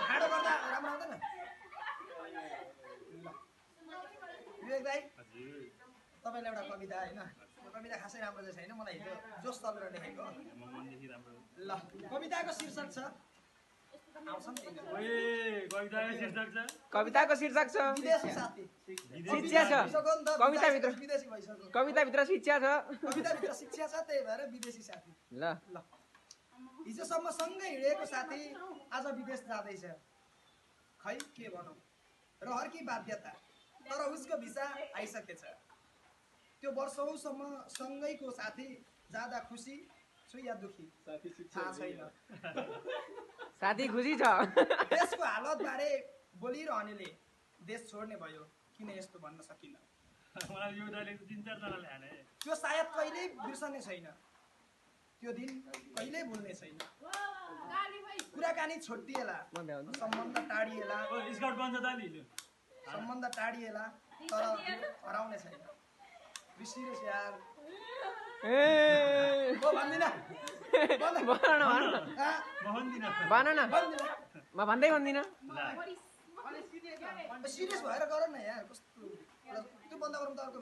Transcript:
ठाडो गर्दा राम्रो आउँदैन विवेक दाइ तपाईँलाई एउटा कविता होइन कविता खासै राम्रो चाहिँ छैन मलाई हिजो जोस चलेर लेखेको ल कविताको शीर्षक छ कविताको शीर्षक छ विदेशी साथी शिक्षा छ कविताभित्र विदेशी भइसक्यो कविताभित्र शिक्षा छ कविताभित्र शिक्षा छ त्यही भएर विदेशी साथी ल ल हिजोसम्म सँगै हिँडेको साथी आज विदेश जाँदैछ खै के भनौँ रहर कि बाध्यता तर उसको भिसा आइसकेछ त्यो वर्षौँसम्म सँगैको साथी जाँदा खुसी छु या दुखी थाहा छैन साथी खुसी छ देशको हालतबारे बोलिरहनेले देश छोड्ने भयो किन यस्तो भन्न सकिन त्यो सायद कहिल्यै बिर्सने छैन त्यो दिन कहिल्यै भुल्ने छैन कुराकानी छोटिएला सम्बन्ध टाढिएला तर हराउने छैन बिर्सिनुहोस् यार म भन्दै भन्दिनँ सिरियस भएर गर न यार कस्तो त्यो बन्द गरौँ त अर्को